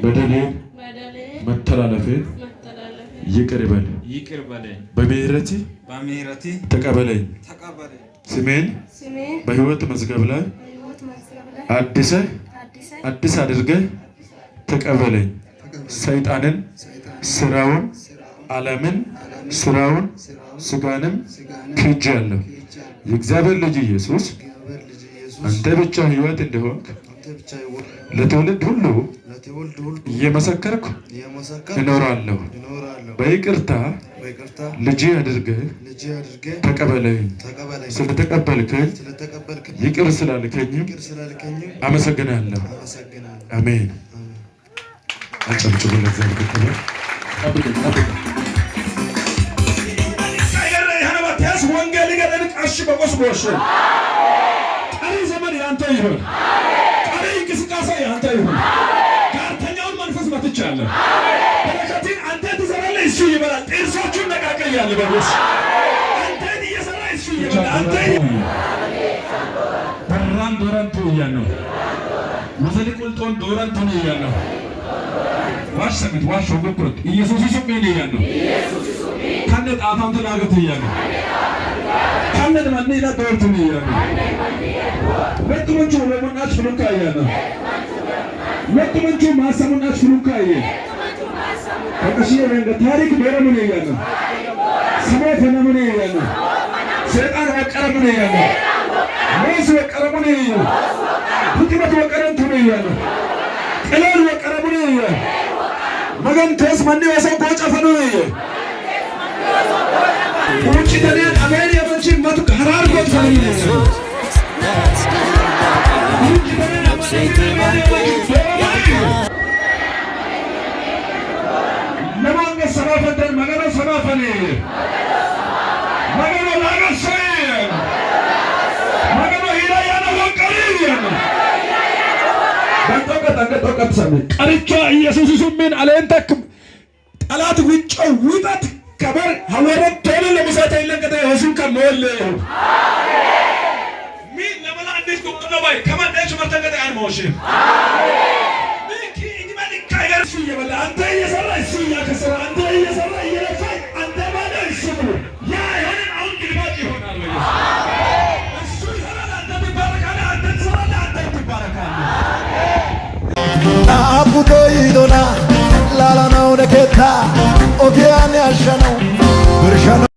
በደሌን መተላለፌን ይቅር በል፣ ይቅር በለኝ፣ በምህረት በምህረት ተቀበለኝ። ተቀበለኝ። ስሜን በሕይወት መዝገብ ላይ አዲስ አዲስ አድርገህ ተቀበለኝ። ሰይጣንን ስራውን፣ ዓለምን ስራውን፣ ስጋንም ክጄአለሁ። የእግዚአብሔር ልጅ ኢየሱስ አንተ ብቻ ሕይወት እንደሆንክ ለትውልድ ሁሉ እየመሰከርኩ እኖራለሁ። በይቅርታ ልጄ አድርገህ ተቀበለኝ። ስለተቀበልከኝ ይቅር ስላልከኝም አመሰግናለሁ። አሜን። አጨብጭቡ ለእግዚአብሔር ክብር። ጠብቀኝ ጠብቀኝ። ወንጌል ገደል ቃሽ በቆስ ቦሽ ቀሪ ዘመን ያንተ ይሁን። ቀሪ እንቅስቃሴ ያንተ ይሁን። ጋርተኛውን መንፈስ መትቻለሁ። በረከትን አንተ ትዘራለህ፣ እሱ ይበላል። ጥርሶቹን ነቃቅያለሁ። በጎስ አንተን እየሰራ እሱ ይበላል። አንተ በራን ዶራንቱ እያነው ወሰሊ ቁልጦን ዶራንቱን እያነው ዋሽ ሰሚት ዋሽ ወጎኩረት ኢየሱስ ሱሜን እያነው ከነ ጣፋን ተላገቱ እያነው ከነ ማኒ ላ ዶርቱን እያነው ወጥመንቹ ወለሞናች ፍሉካ እያነው ወጥመንቹ ማሰሙናች ፍሉካ እየ ከቀሽየ ወንገ ታሪክ ዶረሙን እያነው ስሜ ፈነሙን እያነው ሰይጣን ወቀረሙን እያነው ሞስ ወቀረሙን እያነው ፍጥነት ወቀረንቱን እያነው ቅለል ወቀረሙን እያነው መገን ቴስ ማኒ ወሰው ጎጨፈኑ እየ ውጭ ተኔን አሜን የመንቺ መቱ ሀራር ጎጨፈኑ እያነው ውጭ ተኔን ለማንገ ሰባፈንተን መገኖ ሰባፈኔ መገኖ ላገሰ መገኖ ሂዳያነ ወቀሪ ቀርቻ ኢየሱስ ሱሚን አሌንተክ ጠላት ውጨው ውጠት ከበር ሀወረት ቶሎ ለምሳተ ይለንቀተ ሆሱን ከሞል ሚ ለመላ እንዴት ቁቅኖ ባይ ከማን መርተንገጠ አንሞሽ እሱ እየበላ አንተ እየሰራ እሱ እያከሰረ አንተ እየሰራ እየለፋ አንተ ባለ እሱ ብሎ ያ አይሆንም። አሁን ግልባጭ ይሆናል። እሱ ይሰራል፣ አንተ ትባረካለህ። አንተ ትሰራለህ፣ አንተ ትባረካለህ። aaputoidona laalanawu ne keettaa ogiyan ashshanawu birshshanawu.